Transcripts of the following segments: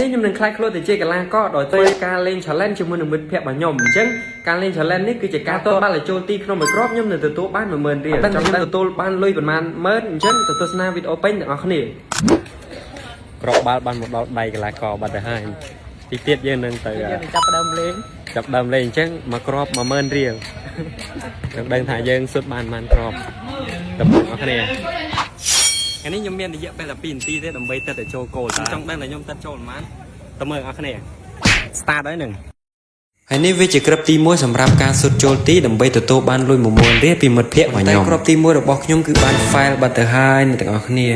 នេះខ្ញុំនឹងក្លាយខ្លួនទៅជាកីឡាករដោយធ្វើការលេង challenge ជាមួយនឹងមិត្តភ័ក្តិរបស់ខ្ញុំអញ្ចឹងការលេង challenge នេះគឺជាការទាត់បាល់ឲ្យចូលទីក្នុងមួយគ្រាប់ខ្ញុំនឹងទទួលបាន10000រៀលចង់ដឹងទទួលបានលុយប៉ុន្មានម៉ឺនអញ្ចឹងទៅទស្សនាវីដេអូពេញទាំងអស់គ្នាគ្រាប់បាល់បានមកដល់ដៃកីឡាករបាត់ទៅហើយទីទៀតយើងនឹងទៅ យើងនឹងចាប់ផ្ដើមលេង ចាប់ដើមលេងអញ្ចឹងមួយគ្រាប់10000រៀលចង់ដឹងថាយើងសុទ្ធបានប៉ុន្មានគ្រាប់តំបងអស់គ្នាថ្ងៃនេះខ្ញុំមានរយៈពេលតែ2នាទីទេដើម្បីទៅតែចូលគោលចង់ដឹងថាខ្ញុំទៅចូលប៉ុន្មានតើមើលអស់គ្នា start ហើយនឹង ហើយនេះវាជាគ្រាប់ទី1សម្រាប់ការសុទ្ធចូលទីដើម្បីទទួលបានលុយ10000រៀលពីមិត្តភ័ក្តិរបស់ខ្ញុំតែគ្រាប់ទី1របស់ខ្ញុំគឺបាន file បាត់ទៅហើយអ្នកទាំងអស់គ្នា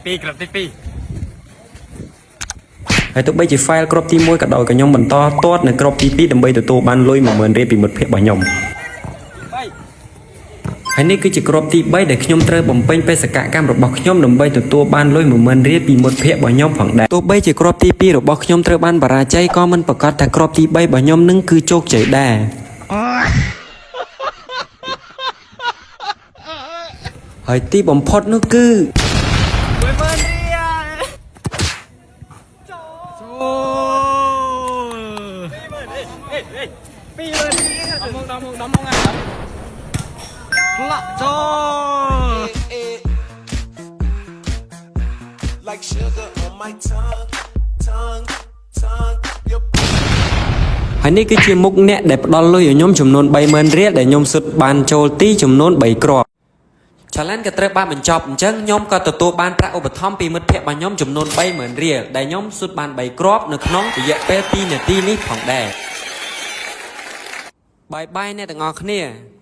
ទី2គ្រាប់ទី ហើយទោះបីជា file គ្រាប់ទី1ក៏ដោយក៏ខ្ញុំបន្តទាត់នៅគ្រាប់ទី2ដើម្បីទទួលបានលុយ10000រៀលពីមិត្តភ័ក្តិរបស់ខ្ញុំហើយនេះគឺជាគ្រាប់ទី3ដែលខ្ញុំត្រូវបំពេញបេសកកម្មរបស់ខ្ញុំដើម្បីទទួលបានលុយ10000រៀលពីមិត្តភ័ក្តិរបស់ខ្ញុំផងដែរទោះបីជាគ្រាប់ទី2របស់ខ្ញុំត្រូវបានបរាជ័យក៏មិនប្រកាសថាគ្រាប់ទី3របស់ខ្ញុំនឹងគឺជោគជ័យដែរហើយទីបំផុតនោះគឺ 10000រៀល 2ចូលមកដល់មកដល់មកហើយផ្លាក់ចូល Like sugar on my tongue, tongue, tongue. Your ហើយនេះគឺជាមុខអ្នកដែលផ្ដល់លុយឲ្យខ្ញុំចំនួន30000រៀលដែលខ្ញុំសុទ្ធបានចូលទីចំនួន3គ្រាប់ Challenge ក៏ត្រូវបានបញ្ចប់អញ្ចឹងខ្ញុំក៏ទទួលបានប្រាក់ឧបត្ថម្ភពីមិត្តភ័ក្តិរបស់ខ្ញុំចំនួន30000រៀលដែលខ្ញុំសុទ្ធបាន3គ្រាប់នៅក្នុងរយៈពេល2នាទីនេះផងដែរបាយបាយអ្នកទាំងអស់គ្នា។